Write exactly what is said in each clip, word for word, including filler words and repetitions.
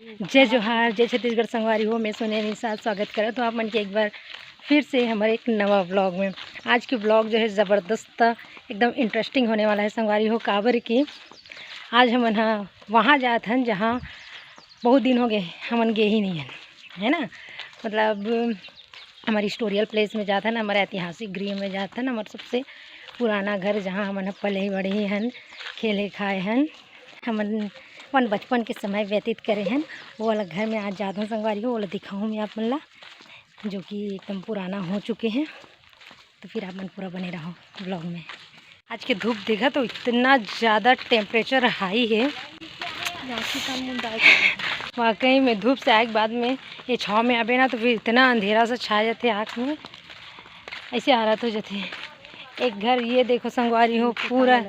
जय जोहार, जय छत्तीसगढ़ संगवारी हो। मैं सोनिया निषाद स्वागत करत हूँ आप मन के एक बार फिर से हमारे एक नवा व्लॉग में। आज के व्लॉग जो है ज़बरदस्त, एकदम इंटरेस्टिंग होने वाला है संगवारी हो, काबर कि आज हमन ह वहाँ जात हन जहाँ बहुत दिन हो गए हमन गे ही नहीं हन, है ना। मतलब हमारे हिस्टोरियल प्लेस में जात हन, हमारे ऐतिहासिक गृह में जात हन, हमारे सबसे पुराना घर जहाँ हमन ह पले बड़े हन, खेले खाए हन, हमन अपन बचपन के समय व्यतीत करे हन, वो वाला घर में आज जात हन संगवारी हो, वो वाला दिखाऊँ मैं आप मन ला, जो कि एकदम पुराना हो चुके हैं। तो फिर आप मन पूरा बने रहो व्लॉग में। आज के धूप देखा तो इतना ज़्यादा टेम्परेचर हाई है। वाकई में धूप से आए के बाद में ये छाँव में आबे ना तो फिर इतना अंधेरा सा छा जाते आँख में, ऐसे हालत हो जाते। एक घर ये देखो संगवारी हो, पूरा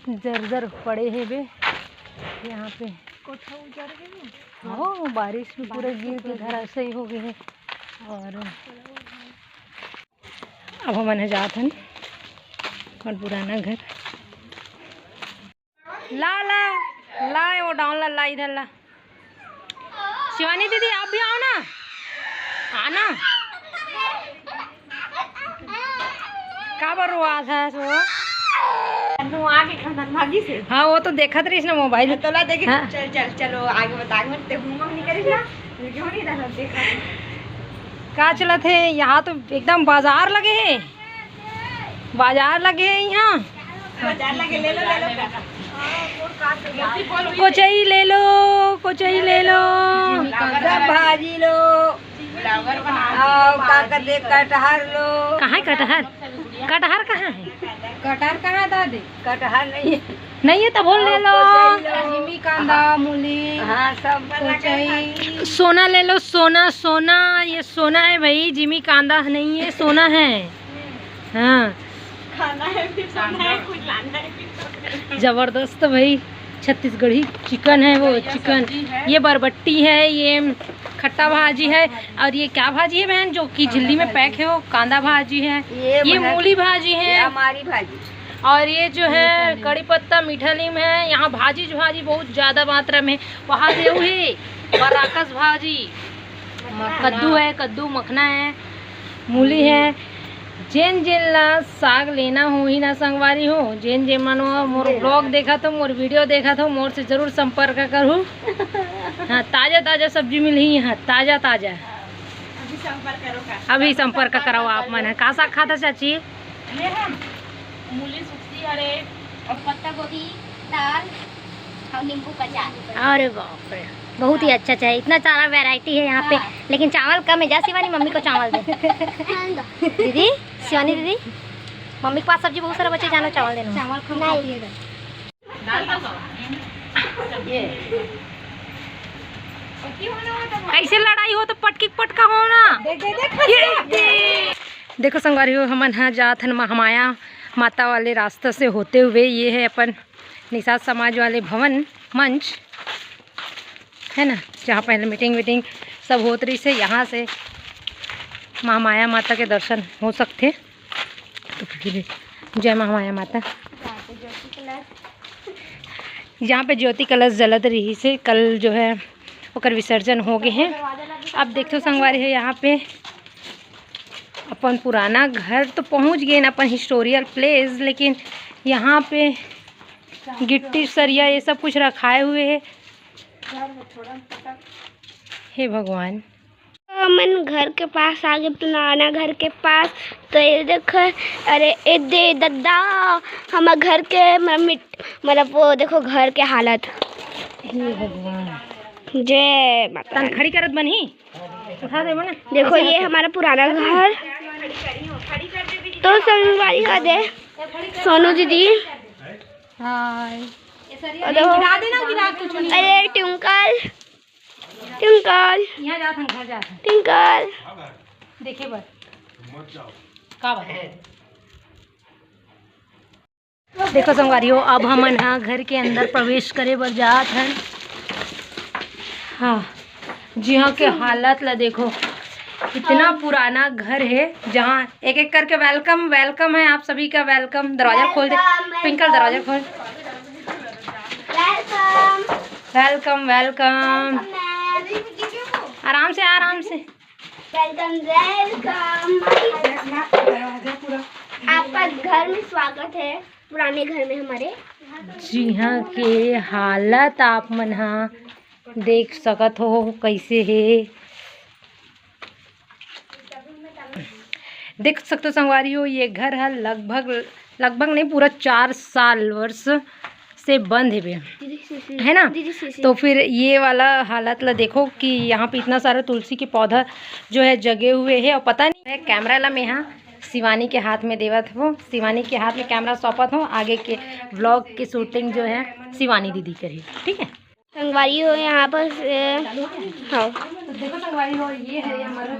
जर्जर पड़े हे बे यहाँ पे। हाँ, बारिश में पूरा गिर के घर ऐसे ही हो गए हैं। और अब हमन ह जात हन अपन पुराना घर। ला ला ला, वो डाउन ला, ला इधर ला। शिवानी दीदी, आप भी आओ ना, आना। का बर रोआ था सो? नु आगे खंदन भागी से। हाँ, वो तो देखत रहीस ना मोबाइल। तोला देखे, हाँ। चल चल चलो आगे बता, आगे मत ते घूम नहीं करी ना। क्यों नहीं रहना देखा। का चलत हे? यहाँ तो एकदम बाजार लगे हे, बाजार लगे हे यहाँ। बाजार लगे, ले लो, ले लो। कोचई ले लो, कोचई ले लो। सब भाजी लो। और का कहते, कटहर लो। कहाँ है कटहर? कटहर कहाँ है? कटहर कहाँ है दादी? कटहर नहीं है। नहीं है तो बोल ले लो। कोचई लो। जिमी कांदा, मूली। हाँ, सब कोचई। सोना ले लो, सोना, सोना, ये सोना है भाई, जिमी कांदा नहीं है, सोना है। हाँ। खाना है, फिर सोना है, कुछ लाना है, फिर सोना है। जबरदस्त भाई, छत्तीसगढ़ी चिकन है वो, बढ़िया चिकन। सब्जी है। ये बरबट्टी है, ये खट्टा भाजी है, और ये क्या भाजी है बहन, जो कि झिल्ली में पैक है वो? कांदा भाजी है, ये ये बहन, मूली भाजी है, ये हमारी भाजी। और ये जो है कड़ी पत्ता, मीठा नीम है। यहाँ भाजी जो भाजी बहुत ज़्यादा मात्रा में, वहाँ से वही बराकस भाजी, कद्दू है, कद्दू मखना है, मूली है। जेन जेन ला साग लेना होही ना संगवारी हो, जेन जेन मन मोर ब्लॉग देखत हो, मोर वीडियो देखत हो, मोर से जरूर संपर्क करहू। हाँ, ताजा ताजा सब्जी मिलही यहाँ, ताजा ताजा। अभी संपर्क करो का? अभी संपर्क कराओ आप मन। का साग खाता चाची? ये हम मूली, सुक्ती, हरे और पत्ता गोभी, दाल और नींबू का अचार। अरे बाप रे, बहुत ही अच्छा, अच्छा है। इतना सारा वैरायटी है यहाँ पे। हाँ। लेकिन चावल कम है। जा शिवानी, मम्मी को चावल दे। दीदी, शिवानी दीदी, मम्मी के पास सब्जी बहुत सारा बचे, जानो चावल देना। चावल कम खाती है। कैसे लड़ाई हो तो पटकी पटका हो ना। देख, देख, देख, ये देख। देखो संगवारी हो, हमन ह जात हन महामाया माता वाले रास्ता से होते हुए, ये है अपन निषाद समाज वाले भवन मंच, है ना, जहाँ पहले मीटिंग वीटिंग सब होत रहिस हे। यहाँ से महामाया माता के दर्शन हो सकथे। तो फिर जय महामाया माता। यहाँ पे ज्योति कलश जलत रहिस हे, कल जो है ओकर विसर्जन हो गए हैं। अब देखो संगवारी है, यहाँ पे अपन पुराना घर तो पहुँच गए ना, अपन हिस्टोरियल प्लेस, लेकिन यहाँ पे गिट्टी सरिया ये सब कुछ रखाए हुए है। हे भगवान। हमन घर के पास आ गए, पुराना घर के पास। तो ये देखो, अरे ए दे दद्दा, हमर घर के मम्मी, मतलब वो देखो घर के हालत। हे भगवान। जय माता तन दी। खड़ी करत बनही, उठा दे मना। देखो ये हमारा पुराना घर। तो संगवारी का दे, सोनू दीदी। हाय। और देखो, गिरा देना, गिरा कुछ नहीं। अरे ट्विंकल, ट्विंकल, यहाँ जात हन, घर जात हन। ट्विंकल। देखे बर। का बात है? देखो संगवारी हो, अब हमन ह घर के अंदर प्रवेश करे बर जात हन। हाँ, जी हाँ, के हालत ला देखो, इतना पुराना घर है, जहाँ एक एक करके वेलकम, वेलकम है आप सभी का, वेलकम। दरवाजा खोल दे, ट्विंकल, दरवाजा खोल। Welcome, welcome. आराम से, आराम से। Welcome, welcome. आपका घर में स्वागत है, पुराने घर में हमारे। जिहाँ के हालत आप मन ह देख सकत हो कइसे हे। देख सकते हो संगवारी हो, ये घर ह लगभग, लगभग नहीं, पूरा चार साल वर्ष से बंद हेबे, है ना? तो फिर ये वाला हालत ला देखो कि यहाँ पे इतना सारा तुलसी के पौधा जो है जगे हुए है, और पता नहीं है, कैमरा ला मैं यहाँ शिवानी के हाथ में देवत हूँ, शिवानी के हाथ में कैमरा सौंपत हूँ, आगे के व्लॉग की शूटिंग जो है शिवानी दीदी करी, ठीक है। संगवारी हो यहाँ पर, अ, हाँ। तो देखो संगवारी हो, ये है हमारा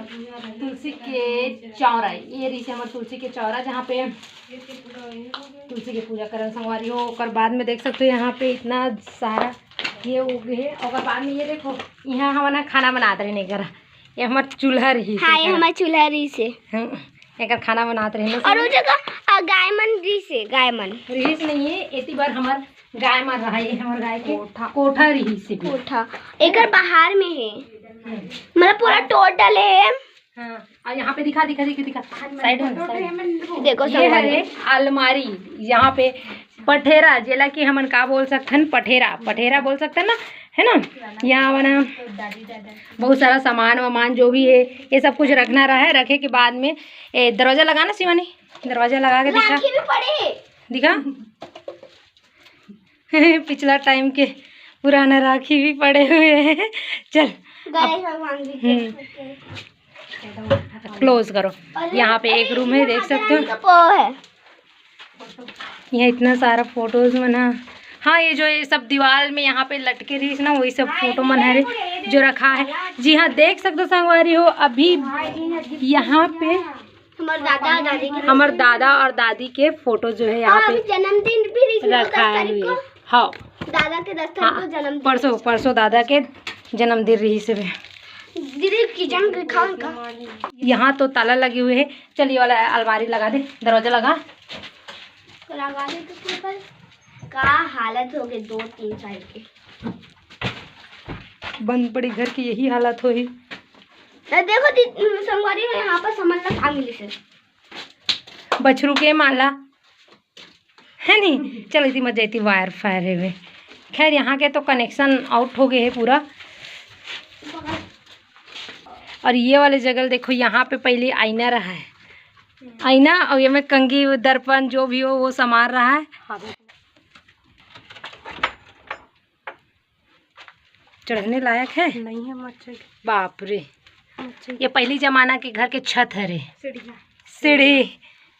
तुलसी के चौरा, ये रही हमारा तुलसी के चौरा, जहाँ पे तुलसी के पूजा करन संगवारी हो। ओकर बाद में देख सकते हो यहाँ पे इतना सारा ये उगे है। ओकर बाद में ये देखो, यहाँ हमन ह खाना बनात रहे नहीं करा, ये हमार चूल्हा रही हाँ, ये हमार चूल्हा रही से। एकर खाना बनात रहे और वो जगह, अ, गाय मन रही से, गाय मन। रहीस नहीं है, एती बार हमार गाय मन रहा, ये हमार गाय के कोठा। कोठा रही से भी। कोठा एकर बाहर में है, मतलब पूरा टोटल है। हाँ, और यहाँ पे दिखा, दिखा, दिखा, दिखा, साइड में, साइड में। देखो ये संगवारी। हरे अलमारी, यहाँ पे पठेरा, जेला कि हमन का बोल सकथन, पठेरा, पठेरा बोल सकथन ना, है ना? यहाँ बना बहुत सारा सामान वामान जो भी है, ये सब कुछ रखना रहा है। रखे के बाद में, ए, दरवाजा लगाना शिवानी, दरवाजा लगा के दिखा। राखी भी पड़े है। दिखा। पिछला टाइम के पुराना राखी भी पड़े हुए हैं। चल, गाइस, भगवान जी के हम्म। क्लोज करो। और यहाँ पे एक रूम है, देख सकते हो। वो है। यहाँ इतना सारा फोटोज मन है। हाँ, ये जो ये सब दीवार में यहाँ पे लटके रही ना, वही सब फोटो मन हरे जो रखा है। जी हाँ, देख सकते हो संगवारी हो, अभी यहाँ पे हमारे दादा और दादी के हमारे दादा और दादी के फोटो जो है यहाँ और पे अभी जन्मदिन भी रही थी, रखा दस है तारीख ये। को। हाँ। दादा के दस तारीख हाँ, को जन्मदिन। परसों, परसों दादा के जन्मदिन रही से भी। दीदी, किचन दिखाओ इनका। यहाँ तो ताला लगे हुए है। चल, ये वाला अलमारी लगा दे, दरवाजा लगा। लगा दे तो फिर पर का हालत हो गई दो तीन साल के। बंद पड़ी घर की यही हालत होही। ए, देखो दी-, संगवारी हो, यहाँ पर सामान ला खा मिली से। बछरू के माला, है नी? चल, इति मत जाती, वायर फायर है वे। खैर, यहाँ के तो कनेक्शन आउट हो गए है पूरा। और ये वाले जगह देखो, यहाँ पे पहले आईना रहा है, आईना, और ये में कंघी, दर्पण, जो भी हो, वो सामान रहा है। हाँ। चढ़ने लायक है? नहीं है, मत चढ़। बाप रे, मत चढ़। ये पहली जमाना के घर के छत हरे। सीढ़िया। सीढ़ी,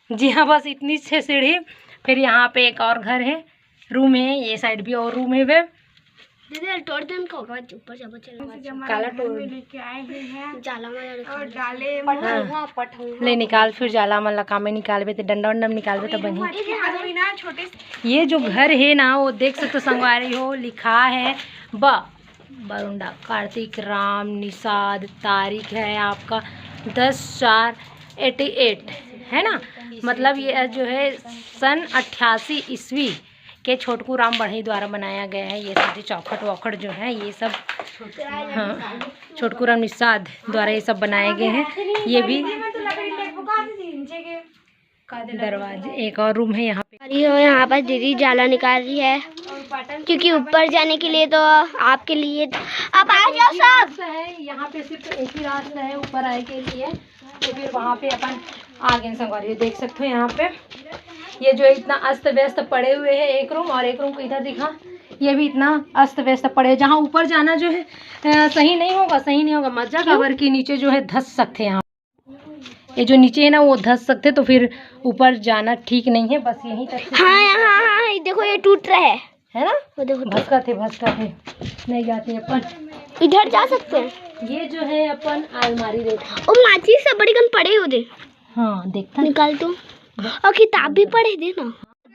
जी हाँ, बस इतनी से सीढ़ी। फिर यहाँ पे एक और घर है, रूम है, ये साइड भी और रूम है वे। दीदी, तोड़ दे उनको, ऊपर से बच्चे लोग। काला तोड़। लेके आए हुए हैं। जाला में और डाले। हाँ। पटहुआ, पटहुआ। ले निकाल, फिर जाला मन ला कामे निकालबे, ते डंडा उंडा में निकालबे, तब बनही। ये जो घर है ना, वो देख सकते हो संगवारी हो, लिखा है ब बरुंडा, कार्तिक राम निषाद, तारीख है आपका दस चार एटी एट, है ना? मतलब ये जो है सन अट्ठासी ईस्वी के छोटकू राम बढ़ई द्वारा बनाया गया है। ये सारे चौखट वौखट जो है, ये सब, हाँ, छोटकू राम निषाद द्वारा ये सब बनाए गए हैं। ये भी दरवाजे, एक और रूम है यहाँ पे। और ये यहाँ पर दीदी जाला निकाल रही है, क्योंकि ऊपर जाने के लिए तो आपके लिए, आप आ जाओ सब। है, यहाँ पे सिर्फ एक ही रास्ता है ऊपर आए के लिए, तो फिर वहाँ पे अपन आ गए संगवारी। देख सकते हो यहाँ पे ये जो इतना अस्त व्यस्त पड़े हुए हैं एक रूम, और एक रूम को इधर दिखा, ये भी इतना अस्त व्यस्त पड़े, जहाँ ऊपर जाना जो है, अ, सही नहीं होगा, सही नहीं होगा, मत जा, काबर कि नीचे जो है धस सकते हैं यहाँ। ये जो नीचे है ना, वो धस सकते, तो फिर ऊपर जाना ठीक नहीं है। बस यहीं तक। हाँ, हाँ, हाँ, हाँ, ये देखो, ये टूट रहा है। है ना? वो देखो, भसका थे, भसका थे, नहीं जाते अपन। इधर जा सकते हैं। ये जो है अपन अलमारी देख। ओ, माचिस से बड़ी कन पड़े हो दे। हाँ, देखता। निकाल तो। और किताब भी पड़े दे ना।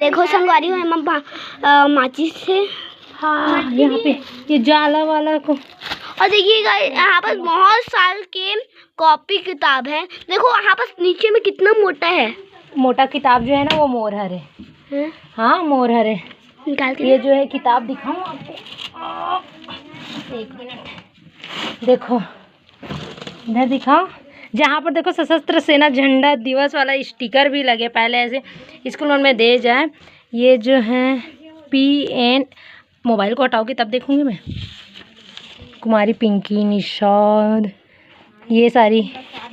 देखो संगवारी हो, एमा बा-, अ, माचिस है। हाँ, यहाँ पे ये जाला वाला को। और देखिएगा, यहाँ पर बहुत साल के कॉपी किताब है। देखो, यहाँ पर नीचे में कितना मोटा है। मोटा किताब जो है ना, वो मोर हरे। हैं? हाँ, मोर हरे। निकाल के ये दे। जो है किताब दिखाऊं आपको। आ, एक मिनट। देखो, इधर दिखाओ, जहाँ पर देखो सशस्त्र सेना झंडा दिवस वाला स्टिकर भी लगे, पहले ऐसे स्कूल मन में दे जाए। ये जो है पी एन, मोबाइल को हटाओगी तब देखूंगी मैं। कुमारी पिंकी, निषाद, ये सारी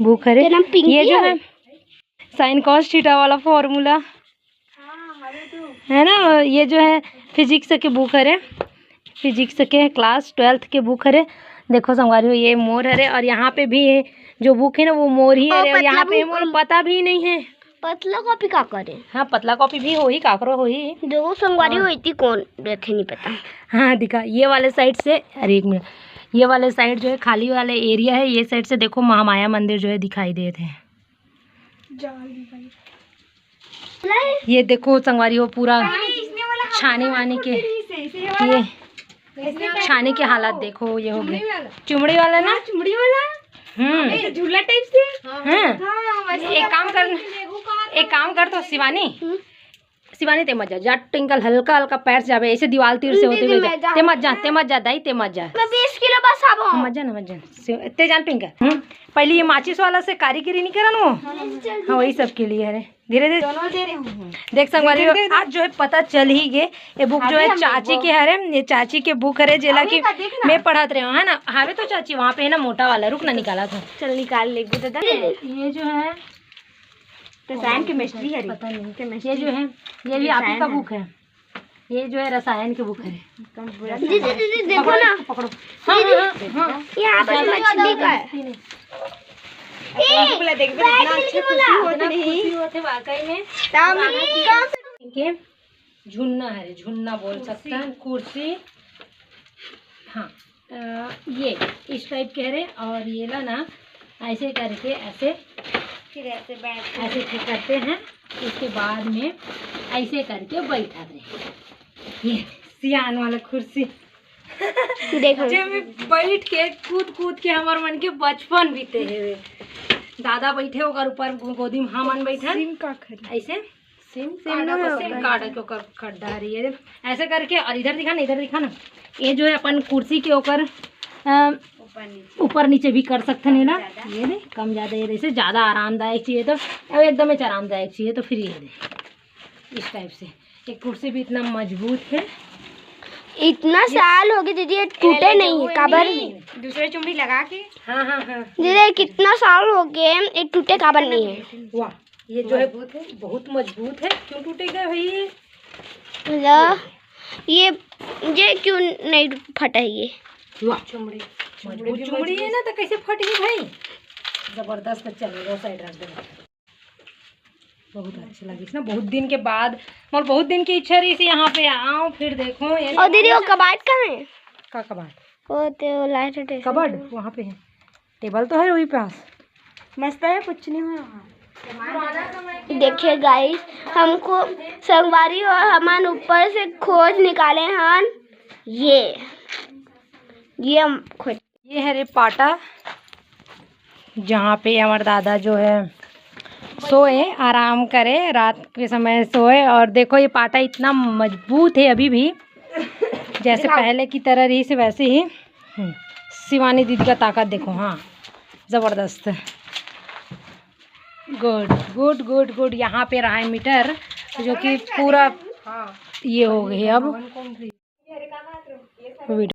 बुक हरे। ये जो है साइन कॉस थीटा वाला फॉर्मूला, है ना? ये जो है फिजिक्स के बुक हरे, फिजिक्स के क्लास ट्वेल्थ के बुक हरे। देखो संगवारी हो, ये मोर हरे और यहाँ पे भी है जो बुक है ना, वो मोर ही हरे। और यहाँ पे मोर पता भी नहीं है। पतला कॉपी का करे? हाँ, पतला कॉपी भी होही, काकरो होही। देखो संगवारी हो, इतनी कौन रखे नहीं पता। हाँ दिखा, ये वाले साइड से, अरे एक मिनट, ये वाले साइड जो है खाली वाले एरिया है, ये साइड से देखो महामाया मंदिर जो है दिखाई देत है। ये देखो संगवारी हो, पूरा छानी वानी के, ये छानी के हालत देखो, ये हो गए चुमड़ी वाला ना, चुमड़ी वाला। हम्म। झूला टाइप से। हाँ। एक काम कर, एक काम कर तो शिवानी, शिवानी ते मत जा, जा ट्विंकल हल्का हल्का पैर से जाबे, ऐसे दीवाल तीर से होते हुए जा। ते मत जा, ते मत जा दाई, ते मत जा। मैं बीस किलो बस आबो। मत जा ना, मत जा। ते जान ट्विंकल। हम्म। पहले ये माचिस वाला से कारीगरी नहीं करन वो। हाँ, वही सब के लिए है। धीरे धीरे दोनों दे रहे हूँ। देख संगवारी हो, आज जो है पता चल ही गे, ये बुक जो है चाची के हरे, ये चाची के बुक हरे, जेला कि मैं पढ़त रहे हूँ, है ना? हावे तो चाची वहाँ पे है ना, मोटा वाला, रुक ना, निकाला था। चल निकाल ले दादा। ये जो है रसायन केमिस्ट्री है, पता नहीं। ये जो है, ये भी आप ही का बुक है। ये जो है रसायन के बुक है। दीदी, दीदी, देखो ना। पकड़ो। हाँ, हाँ, हाँ। यहाँ पर मछली का है। बोला, देख, इतना अच्छा खुशी होते नहीं। खुशी होते वाकई में। झुन्ना है, झुन्ना बोल सकता है, कुर्सी। हाँ, ये इस टाइप के हरे और ये ला ना ऐसे करके ऐसे फिर ऐसे बैठ ऐसे फिर करते हैं। उसके बाद में ऐसे करके बैठा रहे। ये सियान वाला कुर्सी। देखो। जे में बैठ के कूद कूद के हमर मन के बचपन बीते हे। दादा बैठे ओकर ऊपर गो-, गोदी में हमन बैठन। सिम का खरी? ऐसे सिम सिम कार्ड ना को सिम कार्ड के ओकर खड्डा रही है ऐसे करके। और इधर दिखा ना, इधर दिखा ना, ये जो है अपन कुर्सी के ओकर ऊपर नीचे भी कर सकते हैं ना। ये दे कम ज़्यादा, ये जैसे ज़्यादा आरामदायक चाहिए तो, अब एकदम ही आरामदायक चाहिए तो फिर ये दे इस टाइप से। एक कुर्सी भी इतना मजबूत है। इतना साल हो गए दीदी, ये टूटे नहीं है, काबर? दूसरे चुम्बी लगा के। हाँ हाँ हाँ। दीदी कितना साल हो गए, ये टूटे काबर नहीं है? वाह, ये जो है बहुत मजबूत है। क्यों टूटेगा भाई? ला, ये ये क्यों नहीं फटा है ये? वाह, चमड़ी मजबूत चमड़ी है ना, तो कैसे फट गई भाई? जबरदस्त। चल, वो साइड रख दे। बहुत अच्छा लगिस ना, बहुत दिन के बाद, मोर बहुत दिन की इच्छा रहिस यहाँ पे आऊँ, फिर देखो ये। और दीदी, वो कबाड़ कहाँ है? का कबाड़? वो तो लाइट है। कबाड़ वहाँ पे है, टेबल तो है वही पास। मस्त है, कुछ नहीं हुआ वहाँ। देखिए गाइस, हमको संगवारी और हमन ऊपर से खोज निकाले हन। ये ये हम खोज ये हरे पाटा, जहाँ पे हमर दादा जो है सोए, आराम करे, रात के समय सोए। और देखो ये पाटा इतना मजबूत है अभी भी, जैसे पहले की तरह रहिस वैसे ही। हम्म, शिवानी दीदी का ताकत देखो, हाँ, जबरदस्त। गुड गुड गुड गुड। यहाँ पे रहा है मीटर, जो कि पूरा ये हो गई अब।